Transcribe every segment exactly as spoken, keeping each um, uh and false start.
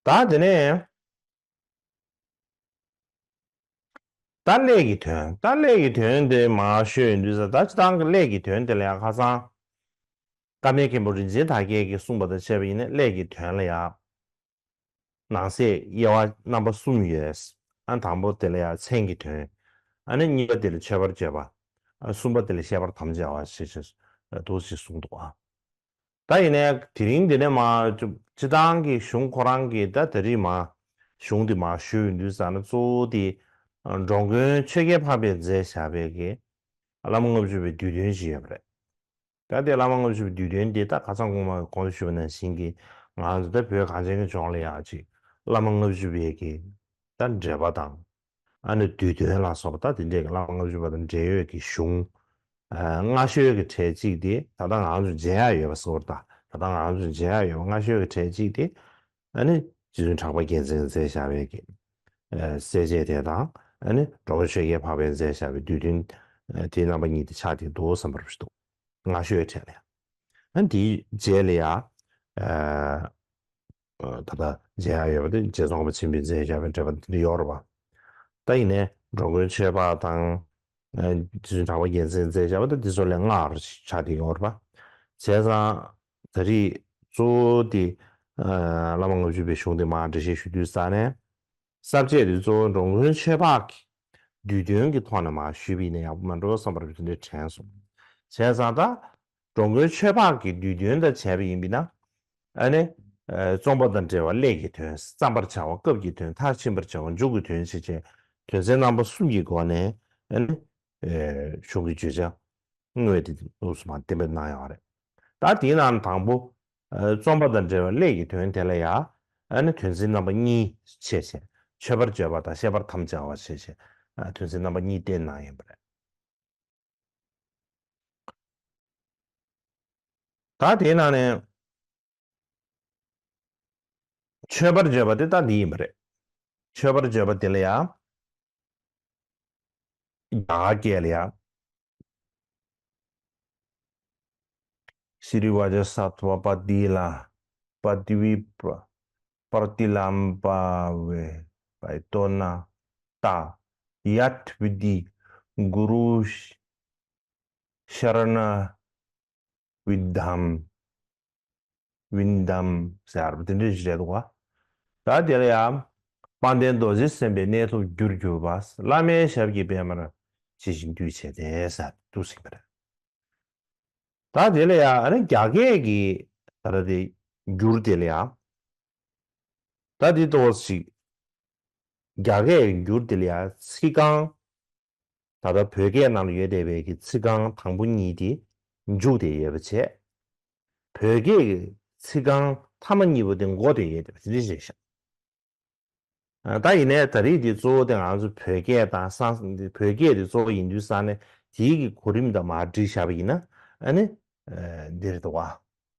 ད་དེ་ནས་ད་སླད་ཀྱི་དོན། ད་སླད་ཀྱི་དོན་དེ་མར་ཞུས་ཡོང་དུས་ཙང་། ད་སྤྱིར་བཏང་གི་སླད་ཀྱི་དོན་དེ་ལ་ཡང་ཁ་སང་ཀརྨའི་མཁན་པོ་རིན་ཆེན་དར་རྒྱས་ཀྱིས་གསུངས་པ་དང་བཅས་པ་ཡིན་ན། སླད་ཀྱི་དོན་ལ་ཡང་ནང་གསེས་དབྱེ་བ་རྣམ་པ་གསུམ་ཡོད། ཨ། དང་པོ་དེ་ལ་ཡང་མཚན་གྱི་དོན། ཨ་ནི་གཉིས་པ་དེ་ལ་མཆོད་པར་བརྗོད་པ། ཨ། གསུམ་པ་དེ་ལ་བཤད་པར་དམ་བཅའ་བ་ཞེས་བྱ་འདུག་ཅེས་གསུངས་འདུག། ཨ། ད་ཡིན་ནའི་དེ་རིང་འདི་ནས་མར་སྤྱིར་བཏང་གི་གཞུང་ཁོ་རང་གི་ད་ད་རེས་མར་གཞུང་འདི་མར་ཞུ་ཡོང་དུས་ཙང་ན། གཙོ་བོ་དེ་འགྲོ་མགོན་ཆོས་རྒྱལ་འཕགས་པས་མཛད་བཞག་པའི་གི་བླ་མ་ལྔ་བཅུ་པའི་བསྡུས་དོན་ཅིག་ཡོད་པ་རེད། ད་དེ་བླ་མ་ལྔ་བཅུ་པའི་བསྡུས་དོན་འདི་ད་ཁ་སང་གོང་མ་གོང་དུ་ཞུས་པ་ནང་བཞིན་གྱི། ང་ཚོ་ད་བོད་གངས་ཅན་གྱི་ལྗོངས་ལ་ཡང་ཅིག་བླ་མ་ལྔ་བཅུ་པའི་གི་ད་འགྲེལ་པ་དང་། ཨ་ནི་བསྡུས་དོན་ལ་སོགས་པ། ད་དེ་འདྲའི་གི་བླ་མ་ལྔ་བཅུ་པ་དང་འབྲེལ་ཡོད་ཀྱི་གཞུང་། ཨ། སྔ་ཤོས་ཀྱི་གྲས་གཅིག་དེ་ད་ལྟ་ང་ཚོ་མཇལ་ཡག་ཡོད་པ་ཟེར་བ་དང་། ད་ལྟ་ང་ཚོ་མཇལ་ཡག་ཡོད་པ་སྔ་ཤོས་ཀྱི་གྲས་གཅིག་དེ། ཨ་ནི་རྗེ་བཙུན་གྲགས་པ་རྒྱལ་མཚན་མཛད་བཞག་པའི་གི། ཨ། གསལ་བྱེད་དེ་དང་། ཨ་ནི་འགྲོ་མགོན་ཆོས་རྒྱལ་འཕགས་པས་མཛད་བཞག་པའི་བསྡུས་དོན། ཨ། དེ་རྣམ་པ་གཉིས་དེ་ཆགས་ཀྱི་འདུག་བསམ་པ་རེད་འདུག། སྔ་ཤོས་གྲས་ལ་ཡང་། ཨ། དེའི་རྗེས་ལ་ཡང་། ཨ། ད་ལྟ་མཇལ་ཡག་ཡོད་པ་དེ་རྗེ་ཙོང་ཁ་པ་ཆེན་པོས་མཛད་བཞག་པའི་འགྲེལ་པ་འདི་ཡོད་རེད་པ། ད་ཡིན་ནའི་འགྲོ་མགོན་ཆོས་འཕགས་དང་། ཨ། རྗེ་བཙུན་གྲགས་པ་རྒྱལ་མཚན་མཛད་བཞག་པ་དེ་འདི་ཚོ་ལས་སྔར་ཆགས་བསྡད་ཡོད་རེད་པ། བྱས་ཙང་ད་རེས་གཙོ་བོ་དེ། ཨ། བླ་མ་ལྔ་བཅུ་པའི་གཞུང་དེ་མར་འགྲེལ་བཤད་ཞུ་དུས་ཙང་ནས། ས་བཅད་དེ་གཙོ་བོ་འགྲོ་མགོན་ཆོས་འཕགས་ཀྱི་བསྡུས་དོན་གྱི་ཐོག་ནས་མར་ཞུས་པ་ཡིན་ན་ཡག་པོ་མ་འགྲོ་བསམ་པ་རེད། དེ་འདྲ་དྲན་སོང་། བྱས་ཙང་ད་འགྲོ་མགོན་ཆོས་འཕགས་ཀྱི་བསྡུས་དོན་དང་བྱས་པ་ཡིན་པ་ན། ཨ་ནི། ཨ། རྩོམ་པ་དང་འབྲེལ་བ་སླད་ཀྱི་དོན། བརྩམ་པར་བྱ་བ་སྐབས་ཀྱི་དོན། མཐར་ཕྱིན་པར་བྱ་བ་མཇུག་གི་དོན་བྱས་བྱས། དོན་ཚན་རྣམ་པ་གསུམ་གྱི་སྒོ་ནས། ཨ་ནི། ཨ། གཞུང་གི་བརྗོད་བྱ་དངོས་དེ་ལོགས་སུ་མར་གཏན་འབེབས་གནང་ཡོད་རེད། ད་དེའི་ནང་དང་པོ། ཨ། རྩོམ་པ་དང་འབྲེལ་བ་སླད་ཀྱི་དོན་དེ་ལ་ཡང་། ཨ་ནི་དོན་ཚན་རྣམ་པ་གཉིས་བྱས་བྱས། མཆོད་པར་བརྗོད་པ་དང་བཤད་པར་དམ་བཅའ་བ་བྱས་བྱས། ཨ། དོན་ཚན་རྣམ་པ་གཉིས་བསྟན་གནང་ཡོད་པ་རེད། ད་དེའི་ནང་ནས་མཆོད་པར་བརྗོད་པ་དེ་ད་འདི་ཡིན་པ་རེད། མཆོད་པར་བརྗོད་པ་དེ་ལ་ཡང་། རྒྱ་གར་སྐད་ལ་ཡང་། Siri Vajrasattva Padila Padvi Pratilambhave Paitona Ta Yat Vidhi Guru Sharana Vidham Vindam ཟེར་བ་དེ་འདྲ་ཞིག་རེད་འདུག་ག། ད་དེ་ལ་ཡང་། དཔལ་ལྡན་རྡོ་རྗེ་སེམས་དཔའི་གནས་ཐོབ་རྒྱུར་གྱུར་པ། བླ་མའི་ཞབས་ཀྱི་པདྨར་ཇི་བཞིན་འདུད་བྱས་ཏེ་ཟེར་འདུག་ཟེར་གྱི་རེད། ད་དེ་ལ་ཡང་ཨ་ནི་རྒྱ་སྐད་ཀྱི་ད་ལྟ་དེ་འགྱུར་དེ་ལ་ཡང་། ད་དེ་ཏོག་ཙམ་ཞིག་རྒྱ་སྐད་ཀྱི་འགྱུར་དེ་ལ་ཡང་ཚིག་རྐང་། ད་ལྟ་བོད་སྐད་ནང་ལ་ཡོད་བསྡད་པའི་གི་ཚིག་རྐང་དང་པོ་གཉིས་དེ་འཇུག་བསྡད་ཡོད་པ་བྱས། བོད་སྐད་ཀྱི་ཚིག་རྐང་ཐ་མ་གཉིས་པོ་དེ་འགོ་བསྡད་ཡོད་བསྡད་པ་དེ་འདྲ་ཞིག་རེད་ཤག། ཨ། ད་ཡིན་ནའི་ད་རེས་དེ་གཙོ་བོ་དེ་ང་ཚོ་བོད་སྐད་དང་སང་། བོད་སྐད་དེ་གཙོ་བོ་ཡིན་དུས་ཙང་ནས། དེའི་གི་གོ་རིམ་དང་མར་བསྒྲིགས་བཞག་པ་ཡིན་ན། ཨ་ནི། ཨ། འདི་རེད་འདུག་ག།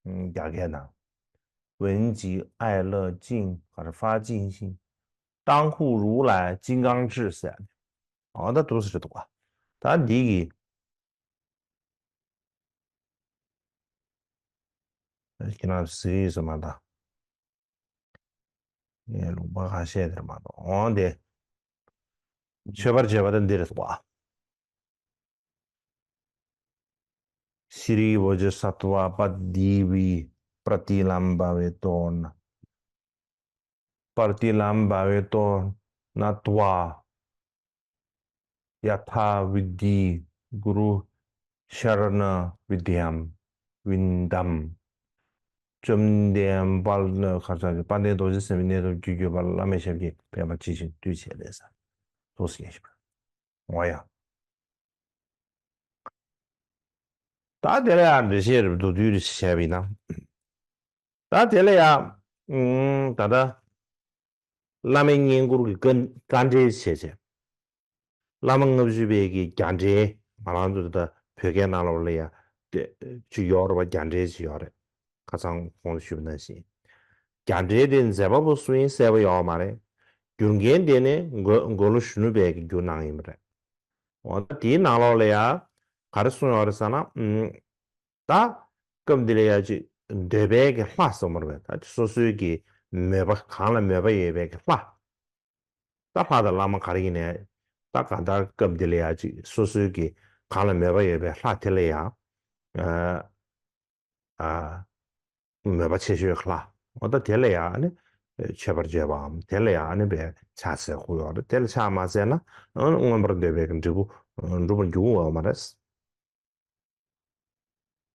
ཨ། རྒྱ་སྐད་ནང་། 文集爱乐净，而发净心，当护如来金刚智 ཟེར་ནས། ཨ། ད་འདུག་སེ་རེད་འདུག་ག། ད་འདི་གི། ཁྱེད་རང་གཟིགས་ཡོད་ས་མ་གཏོགས། ངས་ལུང་པ་ཁ་ཤས་དེར་མ་གཏོགས། འོང་དེ། མཆོད་པར་བྱེད་པ་དེ་འདི་རེད་འདུག་ག། Siri Vajrasattva Padvi Pratilambhave Tona Pratilambhave Tona Tva Yatha Vidhi Guru Sharana Vidhyam Vindam། བཅོམ་ལྡན་དཔལ་ལྡན་གར་ཚང་གི་དཔལ་ལྡན་རྡོ་རྗེ་སེམས་དཔའི་གནས་ཐོབ་རྒྱུར་གྱུར་པ། བླ་མའི་ཞབས་ཀྱི་པདྨར་ཇི་བཞིན་འདུད་བྱས་ཏེ་ཟེར། ཐུགས་སུ་ཡིན་ཞིང་འོ་ཡ། ད་དེ་ལ་ཡང་འགྲེལ་བཤད་རེ་མདོར་བསྡུས་རེ་བྱས་པ་ཡིན་ན། ད་དེ་ལ་ཡང་། ཨུམ། ད་ལྟ་བླ་མའི་བསྙེན་བཀུར་གྱི་བཀའ་བཀའ་འགྲེལ་བྱས་བྱས། བླ་མ་ལྔ་བཅུ་པའི་གི་རྒྱ་འགྲེལ། ང་རང་ཚོ་ད་ལྟ་བོད་སྐད་ནང་ལོགས་ལ་ཡང་དེ་ཅིག་ཡོད་རེད་པ། རྒྱ་འགྲེལ་ཅིག་ཡོད་རེད། ཁ་སང་གོང་དུ་ཞུས་པ་ནང་བཞིན། རྒྱ་འགྲེལ་དེ་མཛད་པ་པོ་སུ་ཡིན་གསལ་པོ་ཡོད་མ་རེད། བསྒྱུར་མཁན་དེ་ནི་མགོན་མགོན་ལོ་གཞོན་ནུ་པས་ཀྱི་བསྒྱུར་གནང་ཡིན་པ་རེད། འོ་ད་དེའི་ནང་ལོགས་ལ་ཡང་ག་རེ་གསུངས་ཡོད་རེད་ཟེར་ན། ཨུམ། ད་སྐབས་འདི་ལ་ཡང་ཅིག་འདོད་པའི་གི་ལྷ་ཟེར་མ་རེད་པས། ད་སོ་སོའི་གི་ མོས་པ་གང་ལ་མོས་པ་ཡོད་པའི་གི་ལྷ། ད་ལྷ་དང་བླ་མ་ག་རེ་ཡིན་ནའི་ད་གང་ལྟར་སྐབས་འདི་ལ་ཡ་ཅིག་སོ་སོའི་གི་གང་ལ་མོས་པ་ཡོད་པའི་ལྷ་དེ་ལ་ཡ་ཨ་ཨ་མོས་པ་ཆེ་ཤོས་ལྷ། འོ་ད་དེ་ལ་ཡང་ཨ་ནི་མཆོད་པར་བརྗོད་པའམ་དེ་ལ་ཡང་ཨ་ནི་བས་ཕྱག་འཚལ་དགོས་ཡོད་རེད། དེ་ལ་ཕྱག་མ་འཚལ་ན་ཨ་ནི་མངོན་པར་འདོད་པའི་འབྲས་བུ་འགྲུབ་པར་འགྱུར་བ་མ་རེད།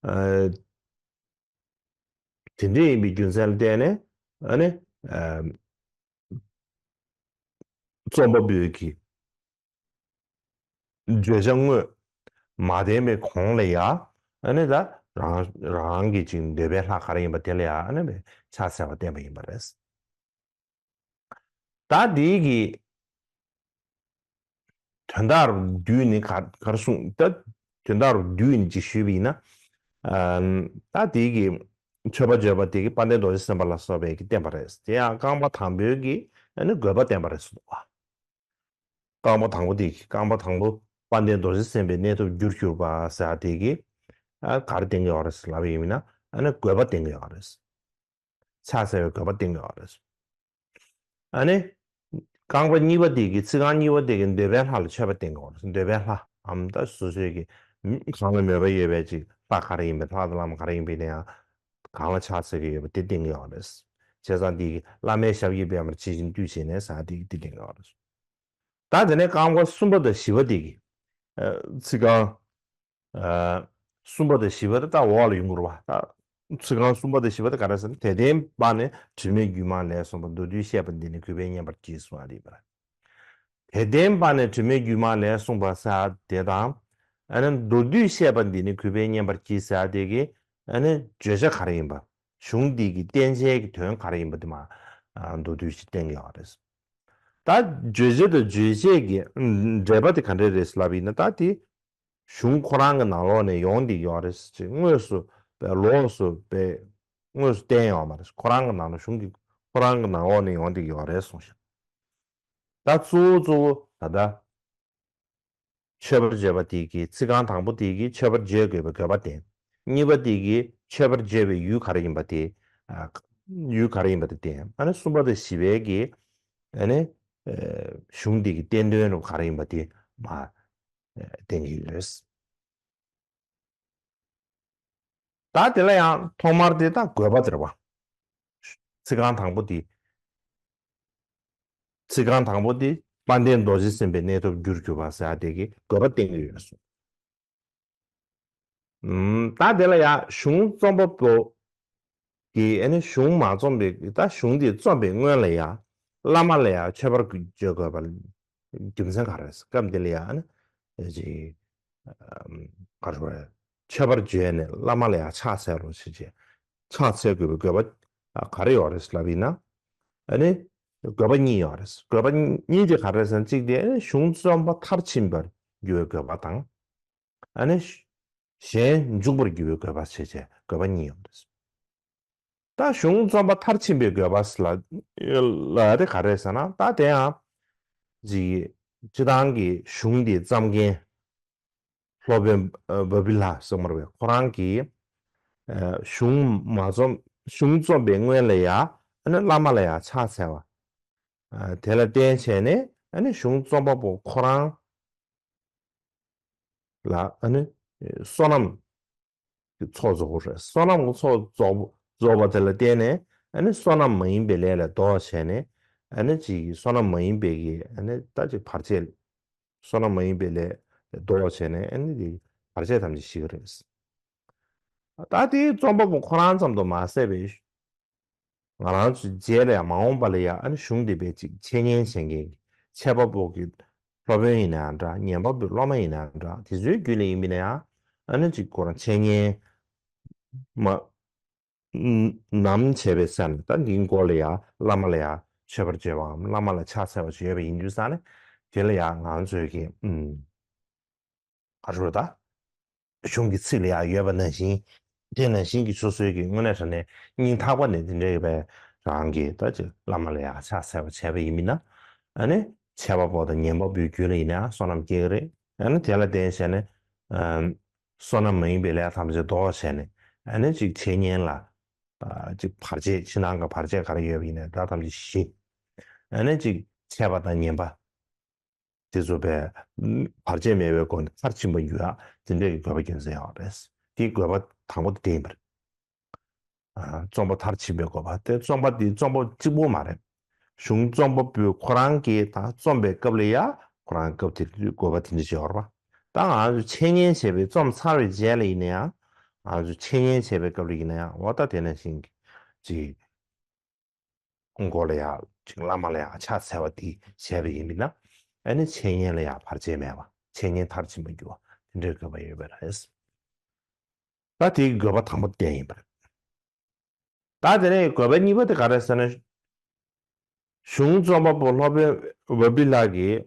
ཨ་དེ་འདྲ་ཡིན་པའི་རྒྱུ་མཚན་ལ་བརྟེན་ནས་ཨ་ནི་ཨ་རྩོམ་པ་པོའི་གི་བརྗོད་བྱ་དངོས་མ་བསྟན་པའི་གོང་ལ་ཡ། ཨ་ནི་ད་རང་རང་གི་ཅིག་འདོད་པའི་ལྷ་ག་རེ་ཡིན་པ་དེ་ལ་ཡ་ཨ་ནི་ཕྱག་འཚལ་བ་བསྟན་པ་ཡིན་པ་རེད། ད་དེའི་གི་དོན་དག་རུ་བསྡུས་ནས་ག་ག་རེ་གསུངས་ད། དོན་དག་རུ་བསྡུས་ནས་ཅིག་ཞུས་པ་ཡིན་ན། ཨ་ད་དེའི་གི་མཆོད་པ་བརྗོད་པ་དེ་གི་དཔལ་ལྡན་རྡོ་རྗེ་སེམས་དཔའ་ལ་སོགས་པའི་གི་བསྟན་པ་རེད། དེ་ཡང་རྐང་པ་དང་པོའི་གི་ཨ་ནི་དགོས་པ་བསྟན་པ་རེད་གསུངས་པ། རྐང་པ་དང་པོ་དེ་གི་རྐང་པ་དང་པོ་དཔལ་ལྡན་རྡོ་རྗེ་སེམས་དཔའི་གནས་ཐོབ་རྒྱུར་གྱུར་པ་ཟེར་བ་དེ་གི་ཨ་ག་རེ་བསྟན་གྱི་ཡོད་རེད་ལབ་པ་ཡིན་ན་ཨ་ནི་དགོས་པ་བསྟན་གྱི་ཡོད་རེད། ཕྱག་འཚལ་བའི་དགོས་པ་བསྟན་གྱི་ཡོད་རེད། ཨ་ནི། རྐང་པ་གཉིས་པ་དེ་གི་ཚིག་རྐང་གཉིས་པ་དེ་གི་འདོད་པའི་ལྷ་ལ་མཆོད་པ་བསྟན་གྱི་ཡོད་རེད། འདོད་པའི་ལྷ་འམ་ད་སོ་སོའི་གི་གང་ལ་མོས་པ་ཡོད་པའི་ཅིག་ལྷ་ག་རེ་ཡིན་པའི་ལྷ་དང་བླ་མ་ག་རེ་ཡིན་པའི་དེ་ཡང་གང་ལ་ཕྱག་འཚལ་གྱི་ཡོད་པ་དེ་བསྟན་གྱི་ཡོད་རེད། བྱས་ཙང་དེ་གི་བླ་མའི་ཞབས་ཀྱིས་པདྨར་ཇི་བཞིན་བཏུད་བྱས་ནས་ཟེར་དེ་གི་དེ་བསྟན་གྱི་ཡོད་རེད། ད་དེ་ནས་རྐང་པ་གསུམ་པ་དང་བཞི་པ་དེ་གི་ཚིག་རྐང་། ཨ་གསུམ་པ་དང་བཞི་པ་དེ་ད་འོག་ལ་ཡོང་གི་རེད་བ། ད་ཚིག་རྐང་གསུམ་པ་དང་བཞི་པ་དེ་ག་རེ་ཟེར་ན། དད་ལྡན་པ་ནི་དྲི་མེད་སྒྱུ་མ་ལས་གསུངས་པ། མདོར་བསྡུས་བཤད་པ་འདི་ནི་གུས་པས་མཉན་པར་གྱིས་གསུངས་པ་རེད་པ། དད་ལྡན་པ་ནི་དྲི་མེད་སྒྱུ་མ་ལས་གསུངས་པ་ཟེར་དེ་དང་། ཨ་ནི་མདོར་བསྡུས་བཤད་པ་འདི་ནི་གུས་པས་མཉན་པར་གྱིས་ཟེར་དེ་གི་ཨ་ནི་བརྗོད་བྱ་ག་རེ་ཡིན་པ། གཞུང་འདི་གི་བསྟན་བྱའི་གི་དོན་ག་རེ་ཡིན་པ་དེ་མ་མདོར་བསྡུས་ཤིག་བསྟན་གྱི་ཡོད་རེད། ད་བརྗོད་བྱ་དང་རྗོད་བྱེད་ཀྱི་འབྲེལ་པ་དེ་ག་འདྲས་རེད་ལབ་ཡིན་ན། ད་དེ་གཞུང་ཁོ་རང་གི་ནང་ལོགས་ནས་ཡོང་བསྡད་ཡོད་རེད་ཅེས་དངོས་སུ་པའི་ལོགས་སུ་པའི་དངོས་སུ་བསྟན་ཡོད་མ་རེད། ཁོ་རང་གི་ནང་ལ་གཞུང་གི་ཁོ་རང་གི་ནང་ལོགས་ནས་ཡོང་བསྡད་ཡོད་རེད་གསུངས་ཤག་ད་གཙོ་བོ་གཙོ་བོ་ད་ལྟ་མཆོད་པར་བརྗོད་པ་དེ་གི་ཚིག་རྐང་དང་པོ་དེ་གི་མཆོད་པར་བརྗོད་དགོས་པའི་དགོས་པ་བསྟན། གཉིས་པ་དེ་གི་མཆོད་པར་བརྗོད་པའི་ཡུལ་ག་རེ་ཡིན་པ་དེ། ཨ་ཡུལ་ག་རེ་ཡིན་པ་དེ་བསྟན། ཨ་ནི་གསུམ་པ་དང་བཞི་པའི་གི་ཨ་ནི་ཨ་གཞུང་འདི་གི་བསྟན་དོན་རུ་ག་རེ་ཡིན་པ་དེ་མ་ཨ་བསྟན་གྱི་ཡོད། ད་དེ་ལ་ཡང་ཐོག་མར་དེ་ད་དགོས་པ་དེ་རེད་བ། ཚིག་རྐང་དང་པོ་དེ། ཚིག་རྐང་དང་པོ་དེ་དཔལ་ལྡན་རྡོ་རྗེ་སེམས་དཔའི་གནས་ཐོབ་རྒྱུར་གྱུར་པ་ཟེར་ཡ་དེ་གི་དགོས་པ་བསྟན་གྱི་ཡོད་གསུངས། ཨུམ། ད་དེ་ལ་ཡང་གཞུང་རྩོམ་པ་པོ་གིས་ཨ་ནི་གཞུང་མ་རྩོམ་པའི་ད་གཞུང་དེ་རྩོམ་པའི་སྔོན་ལ་ཡང་བླ་མ་ལ་ཡང་མཆོད་པར་བརྗོད་དགོས་པ་རྒྱུ་མཚན་ག་རེ་རེད། སྐབས་འདི་ལ་ཡང་ཨ་ནི་ཅིག་ག་རེ་ཞུ་དགོས་རེད། མཆོད་པར་བརྗོད་ནས་བླ་མ་ལ་ཡང་ཕྱག་འཚལ་རོགས་བྱེད་ཅེས། ཕྱག་འཚལ་དགོས་པའི་དགོས་པ་ག་རེ་ཡོད་རེད་ལབ་ཡིན་ན། ཨ་ནི་དགོས་པ་གཉིས་ཡོད་རེད། དགོས་པ་གཉིས་དེ་ག་རེ་རེད་ཟེར་ན། གཅིག་དེ་ཨ་ནི་གཞུང་རྩོམ་པ་མཐར་ཕྱིན་པར་འགྱུར་བའི་དགོས་པ་དང་། ཨ་ནི་གཞན་འཇུག་པར་འགྱུར་བའི་དགོས་པ་བྱས་བྱས་དགོས་པ་གཉིས་ཡོད་རེད། ད་གཞུང་རྩོམ་པ་མཐར་ཕྱིན་པའི་དགོས་པ་ལ་ལ་དེ་ག་རེ་ཟེར་ན། ད་དེ་ཡང་ཅིག་སྤྱི་བཏང་གི་གཞུང་དེ་བརྩམས་མཁན་སློབ་དཔོན་བ་བི་ལ་གསུངས་པ་རེད། ཁོ་རང་གིས་གཞུང་མ་རྩོམ་གཞུང་རྩོམ་པའི་སྔོན་ལ་ཡང་ཨ་ནི་བླ་མ་ལ་ཡང་ཕྱག་འཚལ་བ། དེ་ལ་བརྟེན་བྱས་ནས་ཨ་ནི་གཞུང་རྩོམ་པ་པོ་ཁོ་རང་ལ་ཨ་ནི་བསོད་ནམས་ཀྱི་ཚོགས་རྫོགས་པ་རེད། བསོད་ནམས་ཀྱི་ཚོགས་རྫོགས་པ་རྫོགས་པ་དེ་ལ་བརྟེན་ནས་ཨ་ནི་བསོད་ནམས་མ་ཡིན་པའི་ལས་ལས་ལྡོག་བྱས་ནས་ཨ་ནི་ཅིག་བསོད་ནམས་མ་ཡིན་པའི་གི་ཨ་ནི་ད་ཅིག་བར་ཆད། བསོད་ནམས་མ་ཡིན་པའི་ལས་ལས་ལྡོག་བྱས་ནས་ཨ་ནི་དེ་བར་ཆད་ཐམས་ཅད་ཞི་གི་རེད། ད་དེའི་རྩོམ་པ་པོ་ཁོ་རང་ཙམ་དུ་མ་ཟད་པའི་ང་རང་ཚོའི་རྗེས་ལ་ཡང་མ་འོངས་པ་ལ་ཡང་ཨ་ནི་གཞུང་འདི་བས་ཅིག་འཆད་ཉན་བྱེད་མཁན་གྱི་འཆད་པ་པོ་གི་སློབ་དཔོན་ཡིན་ན་ཡང་འདྲ། ཉན་པ་པོའི་སློབ་མ་ཡིན་ན་ཡང་འདྲ། དེ་ཚོའི་རྒྱུད་ལ་ཡིན་པ་ཡིན་ན་ཡང་ཨ་ནི་ཅིག་ཁོ་རང་འཆད་ཉན་མ་ནམ་བྱས་པའི་ས་ནས་ད་འདིའི་སྐོར་ལ་ཡང་བླ་མ་ལ་ཡང་མཆོད་པར་བརྗོད་པའམ་བླ་མ་ལ་ཕྱག་འཚལ་བ་ཞིག་ཡོད་པ་ཡིན་དུས་ཙང་ནས་དེ་ལ་ཡང་ང་ཚོས་ཀྱི་ཨུམ། ག་རེ་ཟེར་ད། གཞུང་གི་ཚིག་ལ་ཡང་ཡོད་པ་ནང་བཞིན། དེ་ནང་བཞིན་གྱི་ཆོས་སྲོལ་གྱི་དངོས་གནས་དྲང་གནས་སྙིང་ཐག་པ་ནས་དེ་འདྲ་ཡོད་པའི་རང་གི་ད་ཅིག་བླ་མ་ལ་ཡང་ཕྱག་འཚལ་བ་བྱས་པ་ཡིན་མིན་ན། ཨ་ནི་འཆད་པ་པོ་དང་ཉན་པ་པོའི་རྒྱུད་ལ་ཡིན་ན་ཡང་བསོད་ནམས་སྐྱེ་གི་རེད། ཨ་ནི་དེ་ལ་བརྟེན་བྱས་ནས་ཨམ། བསོད་ནམས་མ་ཡིན་པའི་ལས་ཐམས་ཅད་ལྡོག་བྱས་ནས་ཨ་ནི་ཅིག་འཆད་ཉན་ལ་ ཨ་ཅིག་བར་ཆད་ཕྱི་ནང་གི་བར་ཆད་ག་རེ་ཡོད་པ་ཡིན་ནའི་དགྲ་ཐམས་ཅད་ཞི། ཨ་ནི་ཅིག་ཆད་པ་དང་ཉེན་པ་དེ་ཚོ་བས་བར་ཆད་མེད་པའི་སྒོ་ནས་མཐར་ཕྱིན་པ་འགྱུར་ཡ་དེ་འདྲའི་གི་དགོས་པ་རྒྱུ་མཚན་ཡོད་རེད། དེའི་དགོས་པ་དང་པོ་དེ་དེ་ཡིན་པ་རེད། ཨ་རྩོམ་པ་མཐར་ཕྱིན་པའི་དགོས་པ་དེ་རྩོམ་པ་དེ་རྩོམ་པ་གཅིག་པོ་མ་རེད། གཞུང་རྩོམ་པ་པོས་ཁོ་རང་གིས་ད་རྩོམ་པའི་སྐབས་ལ་ཡ་ཁོ་རང་སྐབས་དེ་དུས་དགོས་པ་དེ་འདྲ་ཅིག་ཡོད་རེད་པ། ད་ང་ཚོ་འཆད་ཉན་བྱས་པའི་རྩོམ་ཚར་བའི་རྗེས་ལ་ཡིན་ན་ཡང་ང་ཚོ་འཆད་ཉན་བྱས་པའི་སྐབས་ལ་ཡིན་ན་ཡང་འོ་ད་དེ་ནང་བཞིན་གྱི་ཅིག་མགོ་ལ་ཡ་ཅིག་བླ་མ་ལ་ཡ་ཕྱག་འཚལ་བ་དེ་བྱས་པ་ཡིན་པས་ན་ཨ་ནི་འཆད་ཉན་ལ་ཡ་བར་ཆད་མེད་པ་འཆད་ཉན་མཐར་ཕྱིན་པ་འགྱུར་བ་དེ་འདྲའི་དགོས་པ་ཡོད་པ་རེད། ད་དེའི་དགོས་པ་དང་པོ་དེ་ཡིན་པ་རེད། ད་དེ་ནས་དགོས་པ་གཉིས་པ་དེ་ག་རེ་ཟེར་ན། གཞུང་རྩོམ་པ་པོ་སློབ་དཔོན་བ་པི་ལ་གིས་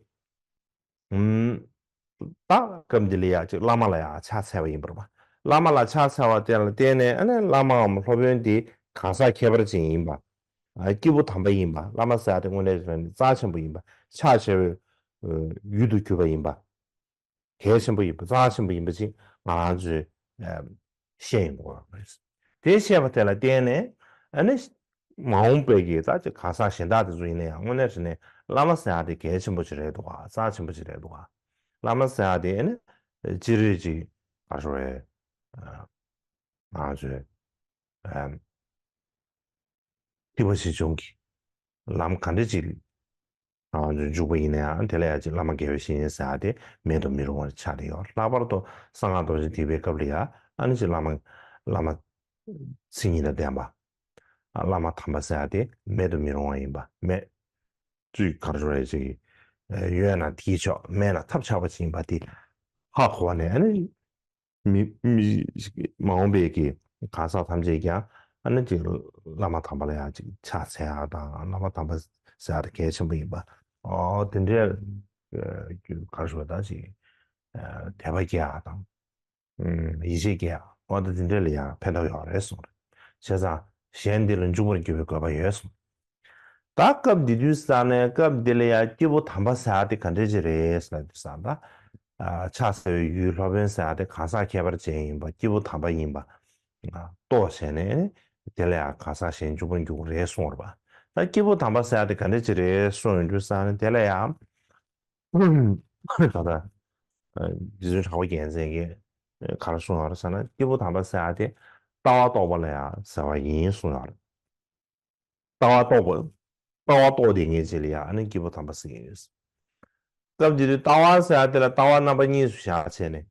ཨུམ། ད་སྐབས་འདི་ལ་ཡ་ཅིག་བླ་མ་ལ་ཡ་ཕྱག་འཚལ་བ་ཡིན་པ་རེད་པ། བླ་མ་ལ་ཕྱག་འཚལ་བ་དེ་ལ་བརྟེན་ནས་ཨ་ནི་བླ་མའམ་སློབ་དཔོན་དེ་གང་ཟག་ཁྱད་པར་ཅན་ཡིན་པ། ཨ་སྐྱེས་བུ་དམ་པ་ཡིན་པ། བླ་མ་ཟེར་ཡ་དེ་དངོས་གནས་རང་ནས་རྩ་ཆེན་པོ་ཡིན་པ། ཕྱག་བྱ་བའི་ཡུལ་དུ་གྱུར་པ་ཡིན་པ། གལ་ཆེན་པོ་ཡིན་པ་རྩ་ཆེན་པོ་ཡིན་པ་ཅིག་ང་རང་ཚོས་ཨ་ཤེས་ཡོང་དགོས་པ་རེད། དེ་ཤེས་པ་དེ་ལ་བརྟེན་ནས་ཨ་ནི་མ་འོངས་པའི་གི་ད་ཅིག་གང་ཟག་གཞན་དག་དེ་ཚོ་ཡིན་ན་ཡང་དངོས་གནས་དྲང་གནས་བླ་མ་ཟེར་ཡ་དེ་གལ་ཆེན་པོ་ཅིག་རེད་འདུག་ག་རྩ་ཆེན་པོ་ཅིག་རེད་འདུག་ག་བླ་མ་ཟེར་ཡ་དེ་ཨ་ནི་སྤྱིར་ཅིག་ག་རེ་ཟེར་དགོས་རེད། ང་ཚོས་ཨ་ཐེག་པ་ཆེ་ཆུང་གི་ལམ་ག་འདྲ་ཅིག་ང་ཚོས་འཇུག་པ་ཡིན་ན་ཡང་དེ་ལ་ཡང་ཅིག་བླ་མ་དགེ་བའི་བཤེས་གཉེན་ཟེར་ཡ་དེ་མེད་དུ་མི་རུང་བ་ཆགས་བསྡད་ཡོད། ལྷག་པར་དུ་གསང་སྔགས་རྡོ་རྗེ་ཐེག་པའི་སྐབས་ལ་ཡང་ཨ་ནི་ཅིག་བླ་མ་བླ་མ་མཚན་ཉིད་དང་ལྡན་པ། བླ་མ་དམ་པ་ཟེར་ཡ་དེ་མེད་དུ་མི་རུང་བ་ཡིན་པ་མེད། ཅིག་ག་རེ་ཟེར་དགོས་རེད། ཅིག་ཡོད་ན་དེས་ཆོག་མེད་ན་ཐབས་ཆག་པ་ཅིག་ཡིན་པ་དེ་ཧ་གོ་བ་ནས་ཨ་ནི། མི་མི་མ་འོངས་པའི་གི་གང་ཟག་ཐམས་ཅད་ཀྱང་ཨ་ནི་ཅིག་བླ་མ་དམ་པ་ལ་ཡང་ཅིག་ཕྱག་འཚལ་ཡག་དང་བླ་མ་དམ་པ་ཟེར་ཡག་དེ་གལ་ཆེན་པོ་ཡིན་པ། ཨོ་དེ་འདྲའི་ཨ་ག་རེ་ཞུ་དགོས་རེད། ད་ཅིག་ཨ་དད་པ་སྐྱེ་ཡག་དང་ཡིད་ཆེས་སྐྱེ་ཡག་ཨོ་ད་དེ་འདྲ་ལ་ཡང་ཕན་ཐོགས་ཡོད་རེད་གསུངས་རེད། བྱས་ཙང་གཞན་འདི་ལ་འཇུག་པར་འགྱུར་བའི་དགོས་པ་ཡོད་གསུངས། ད་སྐབས་འདི་དུས་ས་ནས་སྐབས་འདི་ལ་ཡང་སྐྱེས་བུ་དམ་པ་ཟེར་ཡག་དེ་ག་འདྲ་ཅིག་རེད་ཟེར་ན་དུས་ས་ད། ཨ་ཕྱག་འཚལ་བའི་ཡུལ་སློབ་དཔོན་ཟེར་ཡག་དེ་གང་ཟག་ཁྱད་པར་ཅན་ཡིན་པ་སྐྱེས་བུ་དམ་པ་ཡིན་པ། ཨ་རྟོགས་བྱས་ནས་དེ་ལ་ཡང་གང་ཟག་གཞན་འཇུག་པར་འགྱུར་རེད་གསུངས་པ་རེད་པ། ད་སྐྱེས་བུ་དམ་པ་ཟེར་ཡག་དེ་ག་འདྲ་ཅིག་རེད་གསུངས་ཡོང་དུས་ས་ནས་དེ་ལ་ཡང་། ད་ལྟ་རྗེ་བཙུན་གྲགས་པ་རྒྱལ་མཚན་གྱིས་ག་རེ་གསུངས་ཡོད་རེད་ཟེར་ན་སྐྱེས་བུ་དམ་པ་ཟེར་ཡག་དེ་ལྟ་བ་རྟོགས་པ་ལ་ཡང་ཟེར་བ་ཡིན་གསུངས་ཡོད་རེད། ལྟ་བ་རྟོགས་པ། ལྟ་བ་རྟོགས་བསྡད་མཁན་ཅིག་ལ་ཡང་ཨ་ནི་སྐྱེས་བུ་དམ་པ་ཟེར་གྱི་ཡོད། སྐབས་འདི་དུས་ལྟ་བ་ཟེར་ཡག་དེ་ལ་ལྟ་བ་རྣམ་པ་གཉིས་སུ་བཞག་བྱས་ནས།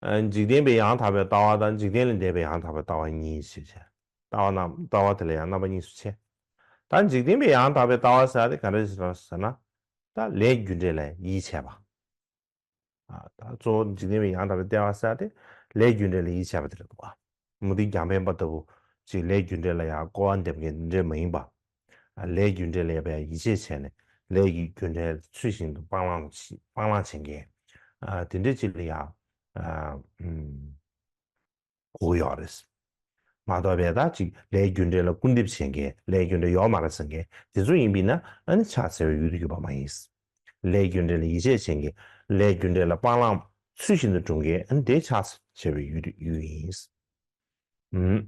ཨ་འཇིག་རྟེན་པའི་ཡང་དག་པའི་ལྟ་བ་དང་འཇིག་རྟེན་ལས་འདས་པའི་ཡང་དག་པའི་ལྟ་བ་གཉིས་ཞེས་བྱས། ལྟ་བ་རྣམ་ལྟ་བ་དེ་ལ་ཡང་རྣམ་པ་གཉིས་སུ་ཕྱེ། ད་འཇིག་རྟེན་པའི་ཡང་དག་པའི་ལྟ་བ་ཟེར་ཡག་དེ་ག་འདྲ་ཞིག་རེད་ཟེར་ན། ད་ལས་རྒྱུ་འབྲས་ལ་ཡིད་ཆེས་པ། ཨ་ད་གཙོ་བོ་འཇིག་རྟེན་པའི་ཡང་དག་པའི་ལྟ་བ་ཟེར་ཡག་དེ་ལས་རྒྱུ་འབྲས་ལ་ཡིད་ཆེས་པ་དེ་རེད་འདུག་ག་མུ་སྟེགས་རྒྱང་འཕེན་པ་ལྟ་བུ་ཅིག་ལས་རྒྱུ་འབྲས་ལ་ཡང་སྐུར་བ་འདེབས་མཁན་དེ་འདྲ་མ་ཡིན་པ། ཨ་ལས་རྒྱུ་འབྲས་ལ་ཡང་ཡིད་ཆེས་བྱས་ནས་ལས་ཀྱི་རྒྱུ་འབྲས་ཚུལ་བཞིན་དུ་སྤང་བླང་བྱེད་སྤང་བླང་བྱེད་མཁན། ཨ་དེ་འདྲ་ཅིག་ལ་ཡང་ཨ་ཨུམ། དགོས་ཀྱི་ཡོད་རེད། མ་གཏོགས་པའི་ད་ཅིག་ལས་རྒྱུ་འབྲས་ལ་སྐུར་འདེབས་བྱེད་མཁན་ལས་རྒྱུ་འབྲས་ཡོད་མ་རེད་ཟེར་མཁན་དེ་ཚོ་ཡིན་པས་ན་ཨ་ནི་ཕྱག་འཚལ་བའི་ཡུལ་དུ་གྱུར་པ་མ་ཡིན། ལས་རྒྱུ་འབྲས་ལ་ཡིད་ཆེས་བྱེད་མཁན་ལས་རྒྱུ་འབྲས་ལ་སྤང་བླང་ཚུལ་བཞིན་དུ་སྒྲུབ་མཁན་ཨ་ནི་དེ་ཕྱག་འཚལ་བའི་ཡུལ་དུ་ཡུལ་ཡིན། ཨུམ།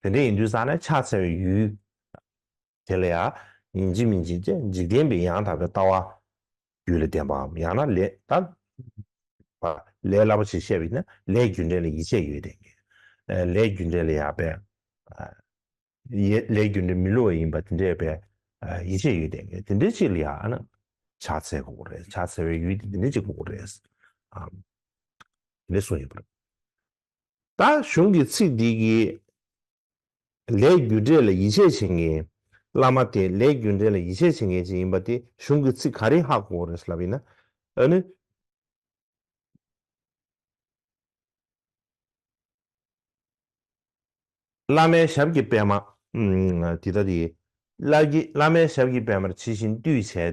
དེ་འདྲ་ཡིན་དུས་ཙང་ནས་ཕྱག་འཚལ་བའི་ཡུལ། དེ་ལ་ཡང་ཡིན་གཅིག་མིན་གཅིག་ཅེས་འཇིག་རྟེན་པའི་ཡང་དག་པའི་ལྟ་བ་རྒྱུད་ལ་ལྡན་པའམ་ཡང་ན་ལས་ད་ལས་སླ་པོ་ཞིག་བཤད་པ་ཡིན་ན་ལས་རྒྱུ་འབྲས་ལ་ཡིད་ཆེས་ཡོད་བསྡད་མཁན། ལས་རྒྱུ་འབྲས་ལ་ཡང་པའི་ལས་རྒྱུ་འབྲས་མི་བསླུ་བ་ཡིན་པ་དེ་འདྲས་པའི་ཡིད་ཆེས་ཡོད་བསྡད་མཁན་དེ་འདྲས་ཅིག་ལ་ཡང་ཕྱག་འཚལ་དགོས་རེད། ཕྱག་འཚལ་བའི་ཡུལ་དེ་འདི་འདྲས་ཅིག་དགོས་རེད། དེ་འདྲས་གསུངས་ཡོད་པ་རེད། ད་གཞུང་གི་ཚིག་འདི་གིས་ལས་རྒྱུ་འབྲས་ལ་ཡིད་ཆེས་བྱེད་མཁན། བླ་མ་དེ་ལས་རྒྱུ་འབྲས་ལ་ཡིད་ཆེས་བྱེད་མཁན་ཅིག་ཡིན་པ་དེ་གཞུང་གི་ཚིག་ག་རེས་ཧ་གོ་དགོས་རེད་ལབ་ཡིན་ན། ཨ་ནི། བླ་མའི་ཞབས་ཀྱི་པདྨ། ཨུམ། དེ་ལྟ་སྟེ། བླ་གི་བླ་མའི་ཞབས་ཀྱི་པདྨར་ཇི་བཞིན་བཏུད་བྱས་ཏེ།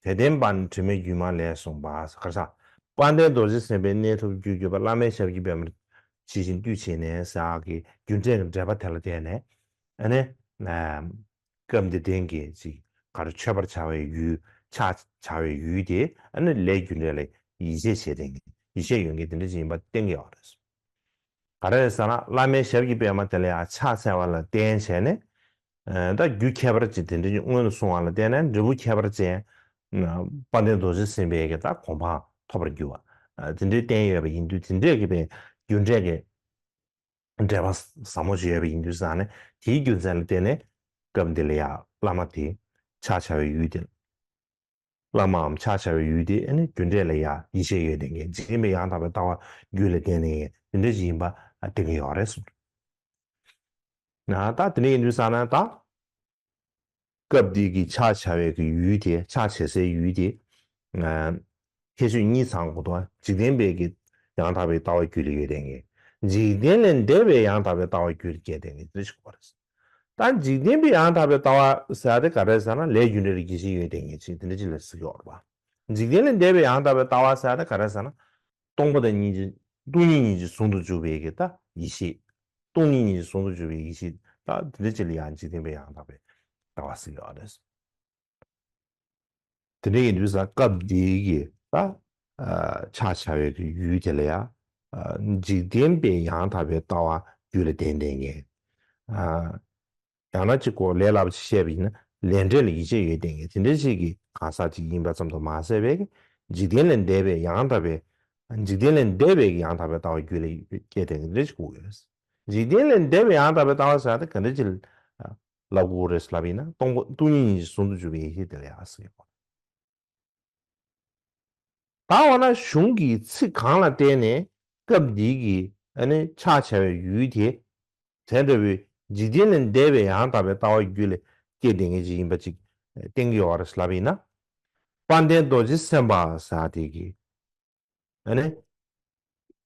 དད་ལྡན་པ་ནི་དྲི་མེད་སྒྱུ་མ་ལས་གསུངས་པ། ག་རེ་ཟ། དཔལ་ལྡན་རྡོ་རྗེ་སེམས་དཔའི་གནས་ཐོབ་རྒྱུར་གྱུར་པ་བླ་མའི་ཞབས་ཀྱི་པདྨར་ཇི་བཞིན་བཏུད་བྱས་ནས་ཟེར་གྱི་རྒྱུ་འབྲས་ཀྱི་འགྲེལ་པ་དེ་ལ་བརྟེན་ནས། ཨ་ནི། སྐབས་འདིར་ལྡན་གྱི་ཅིག་ག་རེ་མཆོད་པར་བྱ་བའི་ཡུལ། ཕྱག་བྱ་བའི་ཡུལ་དེ་ཨ་ནི་ལས་རྒྱུ་འབྲས་ལ་ཡིད་ཆེས་བྱེད་ལྡན་གྱི་ཡིད་ཆེས་ཡོད་མཁན་དེ་འདྲ་ཅིག་ཡིན་པ་གཏན་འཁེལ་བ་རེད། ག་རེ་རེད་ཟེར་ན་བླ་མའི་ཞབས་ཀྱི་པད་མ་དེ་ལ་ཡང་ཕྱག་འཚལ་བ་ལ་བརྟེན་བྱས་ནས། ད་རྒྱུ་ཁྱད་པར་ཅན་དེ་འདྲ་སྔོན་དུ་སོང་བ་ལ་བརྟེན་ནས་འབྲས་བུ་ཁྱད་པར་ཅན། དཔལ་ལྡན་རྡོ་རྗེ་སེམས་དཔའི་གི་ད་གོ་འཕང་ཐོབ་པར་འགྱུར་བ། དེ་འདྲའི་བསྟན་ཡོད་པ་ཡིན་དུས་དེ་འདྲའི་གི་པའི་རྒྱུ་འབྲས་ཀྱི་འབྲེལ་བ་ཟབ་མོ་ཞིག་ཡོད་པ་ཡིན་དུས་ཙང་ནས་དེའི་རྒྱུ་མཚན་ལ་བརྟེན་ནས་སྐབས་འདི་ལ་ཡང་བླ་མ་དེ་ཕྱག་བྱ་བའི་ཡུལ་དེ། བླ་མའམ་ཕྱག་བྱ་བའི་ཡུལ་དེ་ཨ་ནི་རྒྱུ་འབྲས་ལ་ཡང་ཡིད་ཆེས་ཡོད་བསྡད་མཁན་འཇིག་རྟེན་པའི་ཡང་དག་པའི་ལྟ་བ་རྒྱུད་ལ་ལྡན་ནས་དེ་འདྲ་ཞིག་ཡིན་པ་བསྟན་གྱི་ཡོད་རེད་གསུངས། ད་དེ་འདྲ་ཡིན་དུས་ཙང་ནས་ད། སྐབས་འདི་གི་ཕྱག་བྱ་བའི་གི་ཡུལ་དེ་ཕྱག་བྱེད་སའི་ཡུལ་དེ། ཁྱད་ཆོས་གཉིས་ཚང་དགོས་འདུག་འཇིག་རྟེན་པའི་གི་ཡང་དག་པའི་ལྟ་བ་རྒྱུད་ལ་ཡོད་བསྡད་མཁན། འཇིག་རྟེན་ལས་འདས་པའི་ཡང་དག་པའི་ལྟ་བ་རྒྱུད་ལ་སྐྱེས་བསྡད་མཁན་དེ་ཞིག་དགོས་རེད། ད་འཇིག་རྟེན་པའི་ཡང་དག་པའི་ལྟ་བ་ཟེར་ཡ་དེ་ག་རེ་ཟེར་ན་ལས་རྒྱུ་འབྲས་ལ་ཡིད་ཆེས་ཡོད་བསྡད་མཁན་ཅིག་དེ་འདྲ་ཅིག་ལ་ཟེར་གྱི་ཡོད་རེད་པ། འཇིག་རྟེན་ལས་འདས་པའི་ཡང་དག་པའི་ལྟ་བ་ཟེར་ཡ་དེ་ག་རེ་ཟེར་ན། སྟོང་པ་དང་སྙིང་རྗེ་སྟོང་ཉིད་སྙིང་རྗེ་ཟུང་དུ་འཇུག་པའི་གི་ད་ཡེ་ཤེས། སྟོང་ཉིད་སྙིང་རྗེ་ཟུང་དུ་འཇུག་པའི་ཡེ་ཤེས་ད་དེ་འདྲ་ཅིག་ལ་ཡང་འཇིག་རྟེན་པའི་ཡང་དག་པའི་ལྟ་བ་ཟེར་གྱི་ཡོད་རེད། དེ་འདྲ་ཡིན་དུས་ཙང་སྐབས་འདིའི་གི་ད་ཕྱག་བྱ་བའི་གི་ཡུལ་དེ་ལ་ཡང་འཇིག་རྟེན་པའི་ཡང་དག་པའི་ལྟ་བ་རྒྱུད་ལ་ལྡན་བསྡད་མཁན། ཡང་ན་གཅིག་གོ་ལས་སླ་པོ་ཅིག་བཤད་པ་ཡིན་ན་ལས་འབྲས་ལ་ཡིད་ཆེས་ཡོད་བསྡད་མཁན་དེ་འདྲ་ཞིག་གི་གང་ཟག་ཅིག་ཡིན་པ་ཙམ་དུ་མ་ཟད་པའི་འཇིག་རྟེན་ལས་འདས་པའི་ཡང་དག་པའི་འཇིག་རྟེན་ལས་འདས་པའི་ཡང་དག་པའི་ལྟ་བ་རྒྱུད་ལ་སྐྱེས་བསྡད་མཁན་དེ་འདྲ་ཞིག་དགོས་ཀྱི་ཡོད། འཇིག་རྟེན་ལས་འདས་པའི་ཡང་དག་པའི་ལྟ་བ་ཟེར་ཡ་དེ་ག་འདྲ་ཅིག་ལབ་དགོས་རེད་ལབ་ཡིན་ན་སྟོང་པ་སྟོང་ཉིད་སྙིང་རྗེ་ཟུང་དུ་འཇུག་པའི་ཡེ་ཤེས་དེ་ལ་ཡང་ཟེར་གྱི་ཡོད། ད་འོ་ན་གཞུང་གི་ཚིག་གང་ལ་བརྟེན་ནས་སྐབས་འདིའི་གི་ཨ་ནི་ཕྱག་བྱ་བའི་ཡུལ་དེ། དེ་འདྲ་བའི་འཇིག་རྟེན་ལས་འདས་པའི་ཡང་དག་པའི་ལྟ་བ་རྒྱུད་ལ་སྐྱེས་བསྡད་མཁན་ཅིག་ཡིན་པ་ཅིག་བསྟན་གྱི་ཡོད་རེད་ལབ་ཡིན་ན། དཔལ་ལྡན་རྡོ་རྗེ་སེམས་དཔའ་ཟེར་དེ་གི་ཨ་ནི།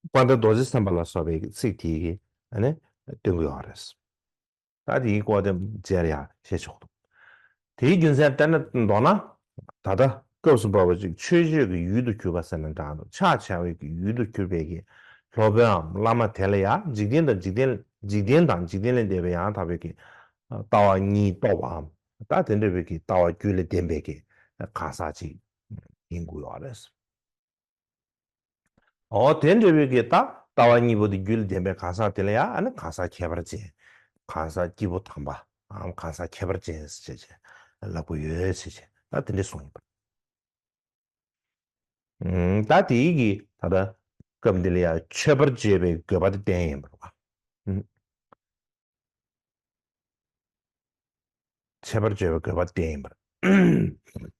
དཔལ་ལྡན་རྡོ་རྗེ་སེམས་དཔའ་ལ་སོགས་པའི་ཚིག་དེ་གི་ཨ་ནི་སྟོན་གྱི་ཡོད་རེད། ད་དེའི་སྐོར་དེ་མཇལ་ཡ་བྱེད་ཆོག་འདུག་དེའི་རྒྱུ་མཚན་བསྟན་ན་མདོར་ན། ད་ལྟ་སྐབས་སུ་བབས་པ་ཅིག་ཆོས་སྤྱོད་ཀྱི་ཡུལ་དུ་གྱུར་པ་ཟེར་ན་འདྲ་འདུག་ཕྱག་བྱ་བའི་གི་ཡུལ་དུ་གྱུར་པའི་གི་སློབ་དཔོནའམ་བླ་མ་དེ་ལ་ཡང་འཇིག་རྟེན་དང་འཇིག་རྟེན་འཇིག་རྟེན་དང་འཇིག་རྟེན་ལས་འདས་པའི་ཡང་དག་པའི་གི་ལྟ་བ་གཉིས་རྟོགས་པའམ། ད་དེ་འདྲ་བའི་གི་ལྟ་བ་རྒྱུད་ལ་ལྡན་པའི་གི་གང་ཟག་ཅིག་ཡིན་དགོས་པ་རེད། འོ་དེ་འདྲ་བའི་གི་ད་ལྟ་བ་གཉིས་པོ་དེ་རྒྱུད་ལ་ལྡན་པའི་གང་ཟག་དེ་ལ་ཡང་ཨ་ནི་གང་ཟག་ཁྱད་པར་ཅན། གང་ཟག་སྐྱེས་བུ་དམ་པ། ཨམ་གང་ཟག་ཁྱད་པར་ཅན་ཟེར་བྱས་ལབ་དགོས་ཡོད་ཟེར་བྱས་ད་དེ་འདྲ་གསུངས་ཡིན་པ། ཨུམ། ད་དེའི་གི་ད་ལྟ་སྐབས་འདི་ལ་ཡང་མཆོད་པར་བརྗོད་པའི་དགོས་པ་དེ་བསྟན་ཡིན་པ་རེད་པ། ཨུམ། མཆོད་པར་བརྗོད་པའི་དགོས་པ་བསྟན་ཡིན་པ་རེད།